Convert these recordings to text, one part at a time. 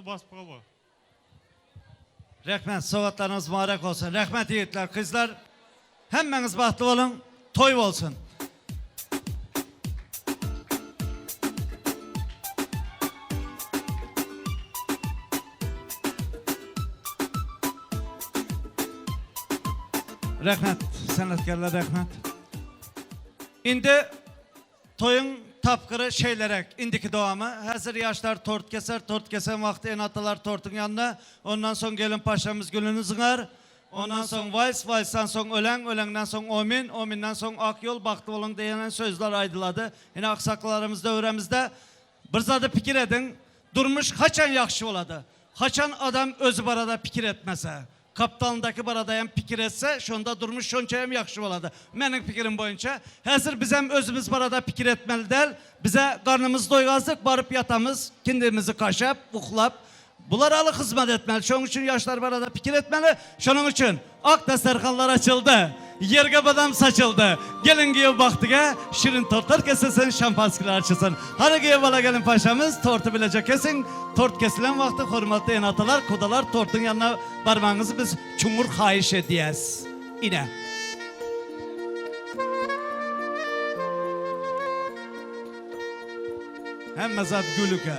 Baspyga Rehmet, sowgatlaryňyz mübarek bolsun. Rehmet ýigitler, gyzlar. Hemmäňiz bagtly boluň, toý bolsun. Rehmet, senetkarlar rehmet. Indi Toýuň tapgyry şeýleräk, indiki dowamy, Häzir ýaşlar tort keser, tort kesen wagty ene-atalar tortuň ýanynda, ondan soň gelin paşamyz gülüni zyňar, ondan soň wals, walsdan soň öleň, öleňden soň omin, ominden soň ak ýol, bagtly boluň diýen sözler aýdylady. Ine aksakgallarymyz döwremizde bir zady pikir ediň, durmuş haçan ýagşy bolady? Haçan adam özi barada pikir etmese? Gapdalyndaky barada hem pikir etse, şonda durmuş şonça hem ýagşy bolady. Meniň pikirim boýunça, häzir bizem özümiz barada pikir etmeli däl. Bize garnymyz doýgazdyk, baryp ýatamyz, kindigimizi kaşap, uklap. Bular aly hyzmat etmeli. Şonuň üçin ýaşlar barada pikir etmeli. Şonuň üçin ak dastarhanlar açyldy. Ýerge badam saçyldy. Gelin giýew bagtyga şirin tortlar kesilsin, şampanskiler açylsyn. Hany giýew bala gelin paşamyz torty bileje kesiň. Tort kesilen wagty hormatly ene-atalar, kudalar tortuň ýanyna barmagyňyzy biz çuňňur haýyş edýäs. Ine. Hemme zat gülükä.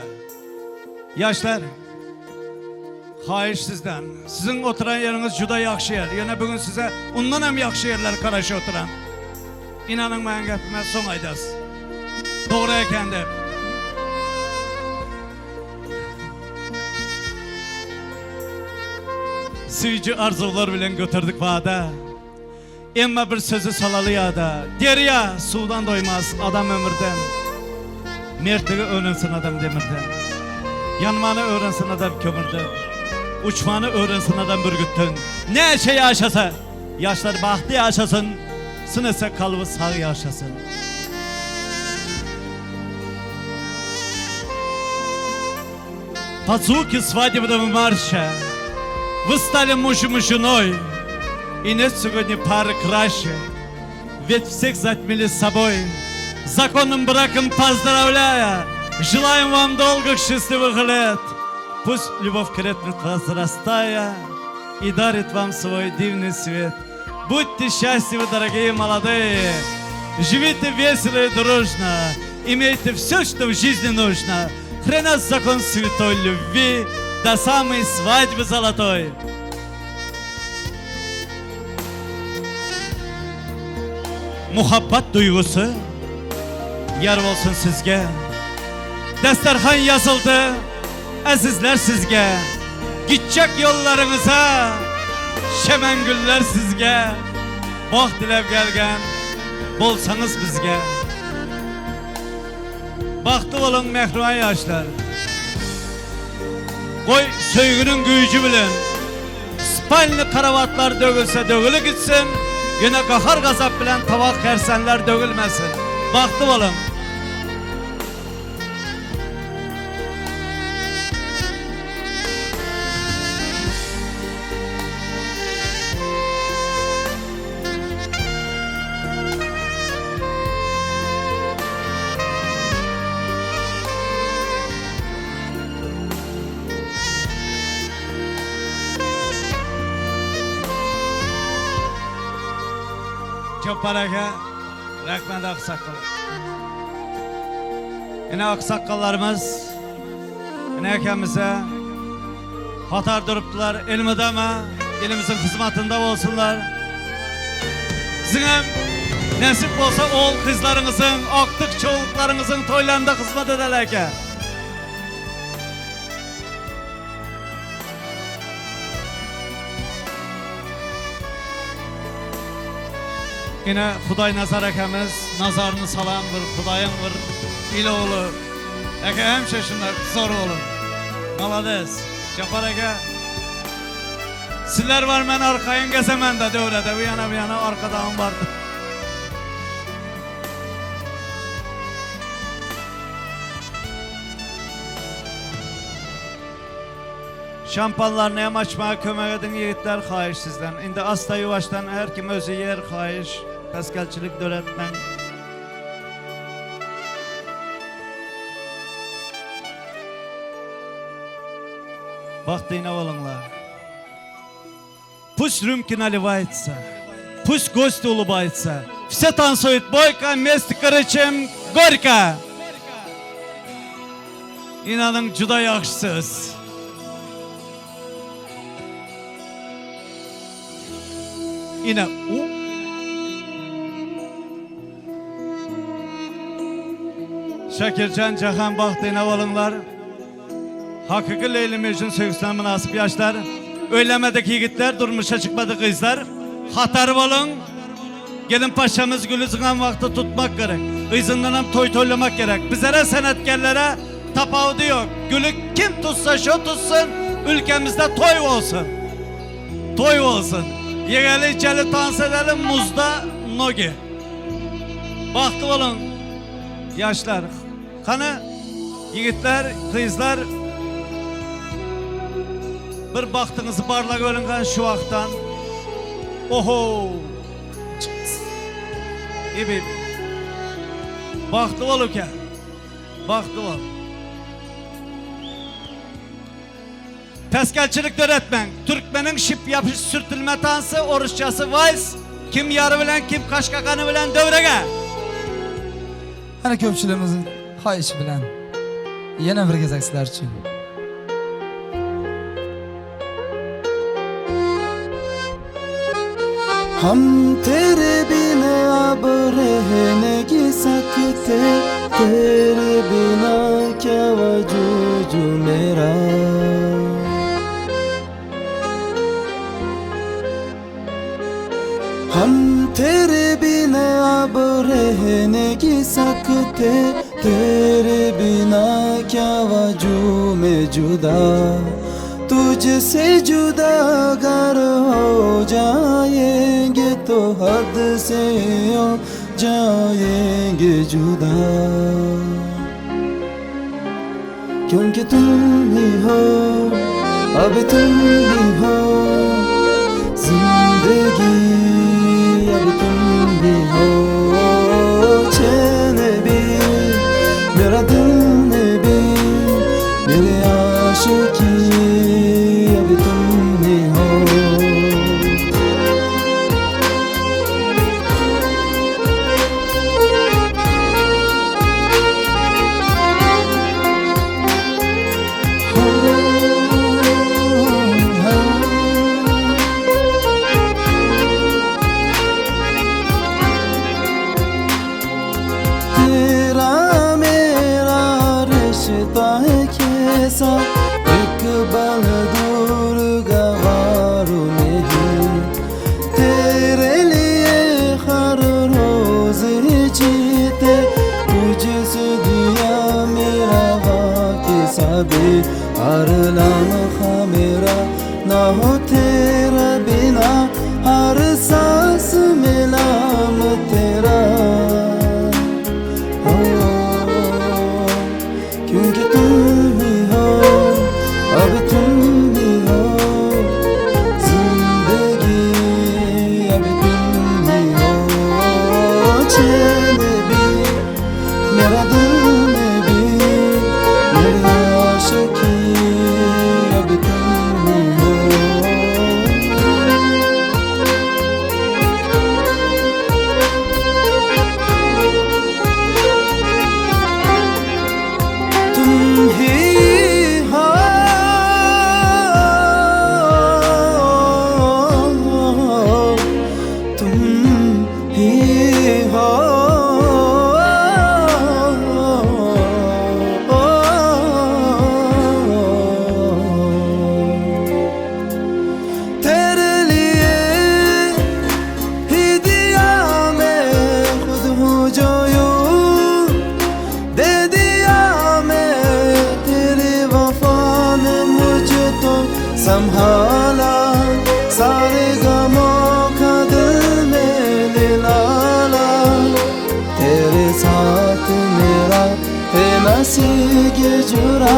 Ýaşlar. Haýyş sizden. Siziň oturan ýeriňiz juda ýagşy ýer. Ýöne bu gün size undan hem ýagşy ýerler garaşy oturan. Inanyň meň gepime soň aýdas. Dogry eken dep. Süýji arzuwlar bilen göterdik wada. Emma bir sözi salaly ýada. Derýa suwdan doýmaz, adam ömürden. Mertligi öwrensin adam demirden. Ýanmany öwrensin adam kömürden. Uçmany öwrensin adam bürgütden. Näçe ýaşasa, ýaşlar bagtly ýaşasyn, Syn etse kalby sag ýaşasyn. Под звуки свадебного марша Вы стали мужем и женой И нет сегодня пары краше Ведь всех затмили собой Законным браком поздравляя Желаем вам долгих счастливых лет Пусть любовь крепнет возрастая И дарит вам свой дивный свет Будьте счастливы, дорогие молодые Живите весело и дружно Имейте все, что в жизни нужно Хрена закон святой любви До самой свадьбы золотой. Muhabbat duýgusy ýar bolsun sizge. Desterhan ýazyldy ezizler sizge. Gitjek ýollaryňyza şemen güller sizge. Bagt diläp gelgen bolsaňyz bizge. Bagtly boluň mähriban ýaşlar. Goý söýginiň güýji bilen spalny karawatlar dögülse dögüli gitsin, ýöne gahar gazap bilen tabak kersenler dögülmesin. Bagtly boluň. Jepbar aka, rahmet aksakgal. Ine aksakgallarymyz, ine akamize hatar durupdylar. Elmydama ilimiziň hyzmatynda bolsunlar. Siziňem nesip bolsa ogul gyzlaryňyzyň, agtyk çowluklaryňyzyň toýlarynda hyzmat edeli aka. Ine Hudaýnazar akemiz nazaryny salan bir Hudaýyň bir il ogly. Aka hemişe şundak zor boluň. Malades. Japar aka. Sizler bar men arkaýyn gezemen-de döwrede bu ýana bu ýana arkadagym bardy. Şampanlaryny hem açmaga kömek ediň ýigitler haýyş sizden. Indi asta ýuwaşdan her kim özi ýer haýyş päsgelçilik döretmäň. Bagtyna boluňlar. Пусть рюмки наливаются, пусть гости улыбаются. Все танцуют бойко, вместе кричим горько. Inanyň juda ýagşy söz. Ine u. Şakirjan Jahan bagtyna boluňlar. Hakyky Leýli Mejnun söýgüsine mynasyp ýaşlar. Öýlenmedik ýigitler, durmuşa çykmadyk gyzlar. Hatar boluň. Gelin paşamyz güli zyňan wagty tutmak gerek. Yzyndanam toý toýlamak gerek. Bizlere senetkerlere tapawudy ýok. Güli kim tutsa şo tutsun, ülkemizde toý bolsun. Toý bolsun. Ýegeli içeli tans edeli muzda nogi. Bagtly boluň ýaşlar. Hany ýigitler, gyzlar bir bagtyňyzy barla görüň hany şu wagtdan. Oho. Ibi. Bagtly bol uka. Bagtly bol. Päsgelçilik döretmäň. Türkmeniň şip ýapyş sürtülme tansy, orusçasy wals, kim ýary bilen, kim kaşkakany bilen döwrege! Hany köpçüligimiziň haýyşy bilen ýene bir gezek sizler üçin. Hum tere bina ab rehne ki sakte Tere bina kya vujud mera Hum tere bina ab rehne ki sakte Tere bina kya vujud me juda Tujhse juda agar ho jayenge to had se ho jayenge juda Kyunki tum hi ho ab tum hi ho Zindagi ab tum hi ho Chain bhi mera dil ne bhi Meri aşiki ab tum hi ho. Tera mera rishta hai kaisa ek bal dur gavaru nahi Tere liye har roz jeete tujhse diya mera kaisa bhi har lamha mera na ho tera bina har saans mein naam tera हो क्योंकि तुम ही हो अब तुम ही हो जिंदगी अब तुम ही हो चैन भी मेरा दिल में भी मेरी आशिकी अब तुम ही हो। तुम ही हो तुम ही हो तेरे लिए ही दिया मैं खुद हूँ जो यूं दे दिया मैं तेरी वफा ने मुझे तो संभाला सारे गमों का दिल में निराला तेरे साथ मेरा है नसीब जुड़ा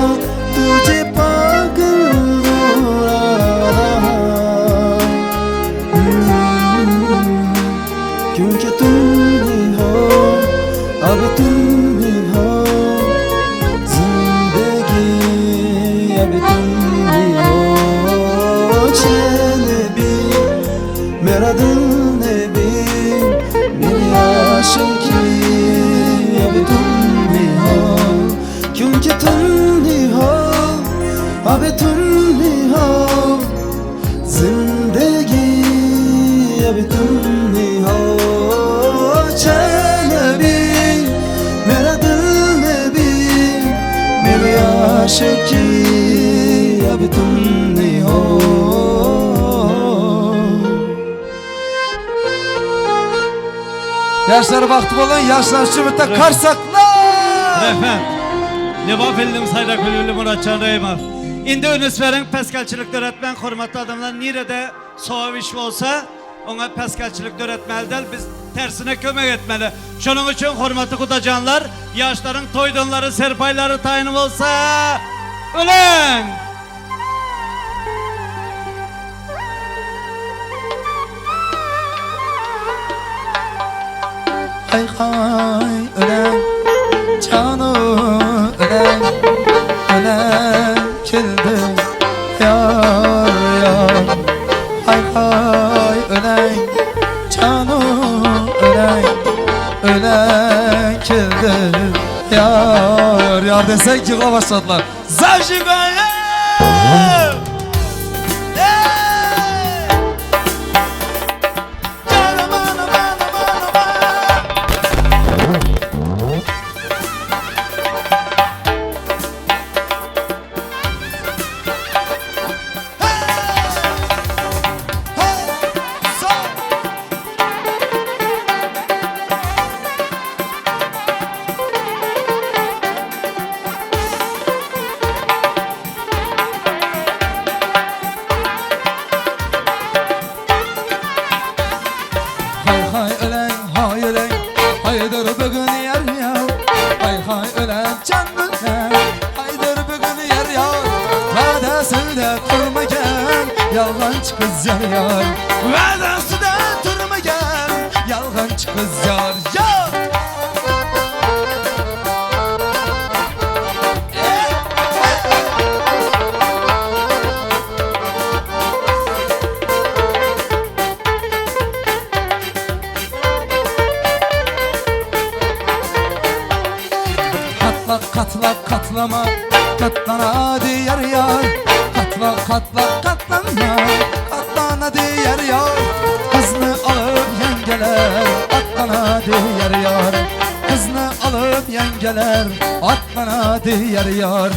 तुझे पागल दूरा रहा क्योंकि तुम ही हो अब तुम ही हो जिंदगी अब तुम ही हो। Mera dil ne bi Meri aşyky Ab tum hi ho Kyunki tum hi ho Ab tum hi ho Zindegi ab tum hi ho Çen bi Mera dil ne bi Meri aşyky Ab tum hi ho Ýaşlar bagtly boluň, ýaşlar üçin bitte karsaklar! Rahmet. Lebap iliniň saýrak bülbüli Muratjan Reýimow. Indi üns beriň, päsgelçilik döretmäň, hormatly adamlar, nirede sogap iş bolsa, oňa päsgelçilik döretmeli däl, biz tersine kömek etmeli. Şonuň üçin hormatly gudajanlar, ýaşlaryň toý donlary, serpaýlary taýyn bolsa, öleň! Haý haý ölen janu ölen ölen keldi yar yar Hay hay ölen janu ölen ölen keldi yar yar desek yıla başladılar. Zajigaye! Hay hay ölen hay ölen Haydır bugün yer yar Hay hay ölen can ölen Haydır bugün yer yar Vadesinde durma gel Yalancı kız yar yar Vadesinde durma gel Yalancı kız yar yar Katla katla katlama Katlana diýer ýar Katla katla katlama Katlana diýer ýar Gyzny alyp ýeňgeler Atlana diýer ýar Gyzny alyp ýeňgeler Atlana diýer ýar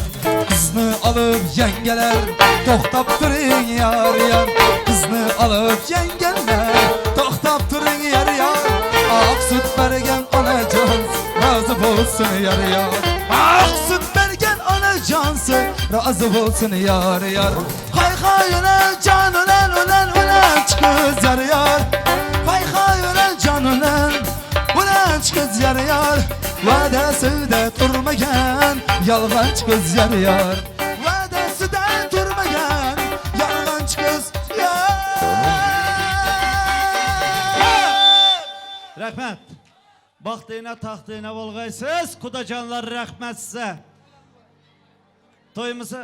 Gyzny alyp ýeňgeler Tohtap duruň ýar ýar Gyzny alyp ýeňgeler Tohtap duruň ýar ýar Ak süt bergen anajan Razy bolsun ýar ýar Ak süt bergen anajansy Razy bolsun ýar ýar Haý haý ölen jan ölen ölen ölen Çykyz ýar ýar Haý haý ölen jan ölen Ölen çykyz ýar ýar Wadasynda durmagan Ýalgançy gyz ýar ýar Wadasynda durmagan Ýalgançy gyz ýar. Rahmet. Bagtyna tagtyna bolgaýsyz kudajanlar rahmet size. Toýumyzy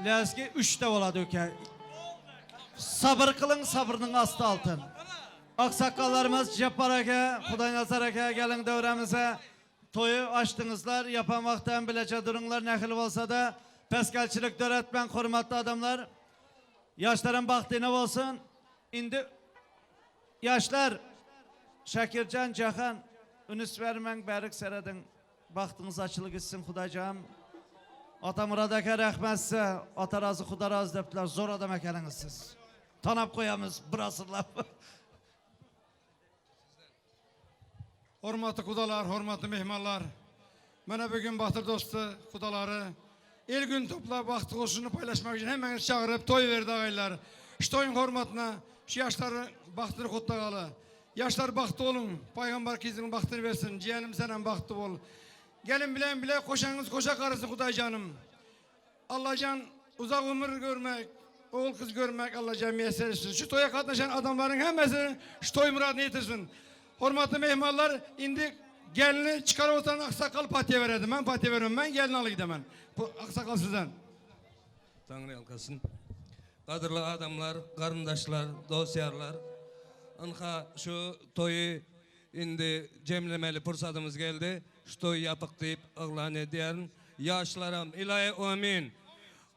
läski üçde bolady öke. Sabyr kylyň sabyrnyň asty altyn. Aksakgallarymyz Jepbar aka, Hudaýnazar aka geliň döwrämize. Toýy açdyňyzlar, ýapan wagty hem bileje duruňlar nähili bolsada päsgelçilik döretmäň hormatly adamlar. Ýaşlaram bagtyna bolsun. Indi ýaşlar Şakirjan Jahan ünüs bermäň bärik serediň. Bagtyňyz açyly gitsin Hudaýjan. Atamurad aka rahmet size. Ata razy Huda razy depdiler. Zor adam ekeniňiz siz. Tanap goýamyz bir asyrlap. Hormatly gudalar, hormatly myhmanlar! Mana bu gün Batyr dosty, gudalary il-gün toplap wagty goşuny paýlaşmak üçin hemmäňizi çagyryp toý berdi agaýlar. Şu toýuň hormatyna şu ýaşlaryň bagtyny gutlagaly. Ýaşlar bagtly boluň, Paýgambar kiziň bagtyny bersin, jiýenim senem bagtly bol. Gelin bilen bile koşaňyz koşa garysyn Hudaýjanym. Allajan uzak ömür görmek, ogul gyz görmek Allajan miýesser etsin. Şu toýa gatnaşan adamlaryň hemmesini şu toý myradyna ýetirsin. Hormatly myhmanlar, indi gelni çykaryp oturan aksakgal patyýa bererdi. Men patyýa bermem, men gelni alyp gidemen. Bu aksakgal sizden. Taňry ýalkasyn. Gadyrly adamlar, garyndaşlar, dost-ýarlar. Ynha şu toýy indi jemlemeli pursadymyz geldi. Şu toý ýapyk diýip yglan edýärin. Ýaşlaram ilaýy omyn.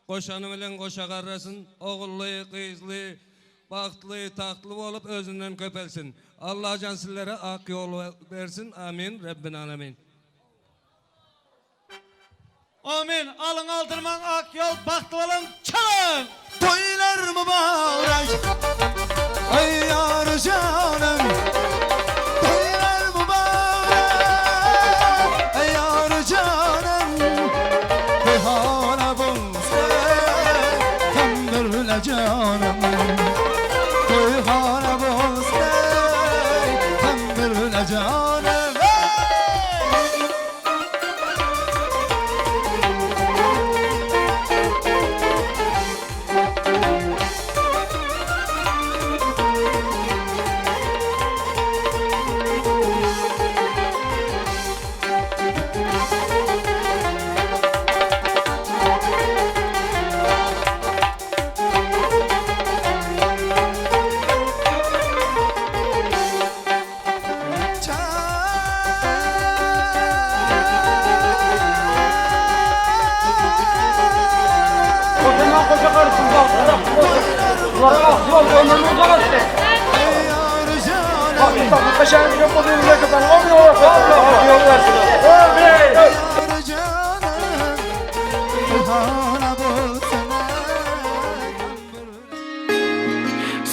Goşany bilen goşa garrasyn, ogully, gyzly, bagtly, tagtly bolup özünden köpelsin. Allajan sizlere ak ýol bersin. Amin. Rebbinalemin. Amin. Alyň aldyrmaň ak ýol bagtly boluň çalyň. Toýlar mübarek Ey ýar janym Toýlar mübarek Ey ýar janym Toýhana bolsa Hem birle janym Toýhana bolsa Hem birle janym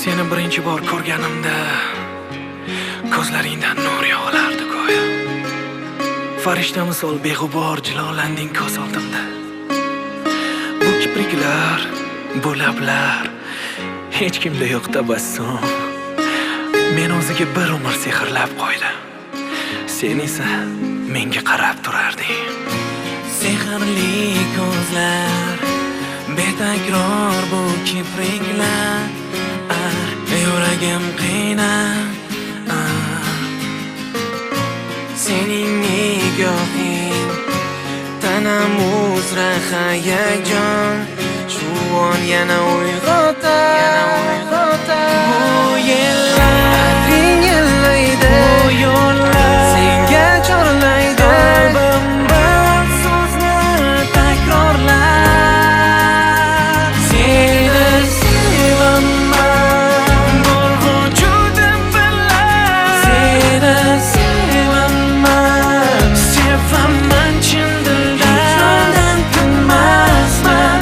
Seni birinchi bor ko'rganimda ko'zlaringdan nur yog'ilardi go'yo. Farishta misol beg'ubor jilolanding ko'z oldimda. Bu kipriklar, bu lablar, hech kimda yo'q tabassum. Meni o'ziga bir umr sehrlab qo'ydi. Sen esa menga qarab turarding. Sehrli ko'zlar, betakror bu kipriklar, yuragim qiynar. Sening nigohing tanam uzra hayajon shu on yana uyg'otar yana uyg'otar bu yillar atring yillaydi bu yo'llar senga chorlaydi qalbim bir so'zni takrorlar seni sevaman bor vujudim bilan seni sevaman sevaman chin dildan tinmasman.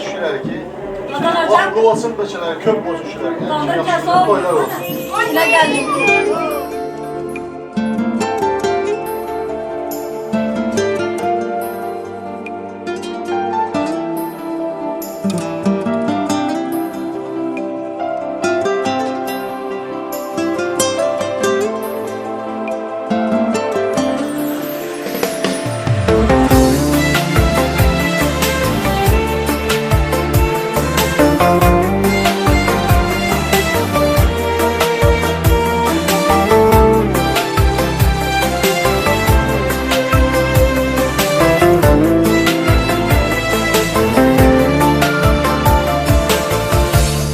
Şükürler ki. Wagtly bolsun da şeler, köp bolsun şeler. Yani toýlar bolsun.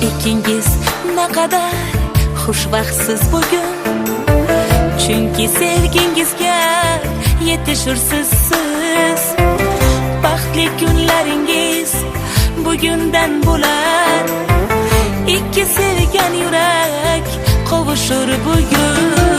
Ikkingiz naqadar xushvaqtsiz bugun Chunki sevgingizga yetishursiz siz Baxtli kunlaringiz bugundan bo'lar Ikki sevgan yurak qovushur bugun.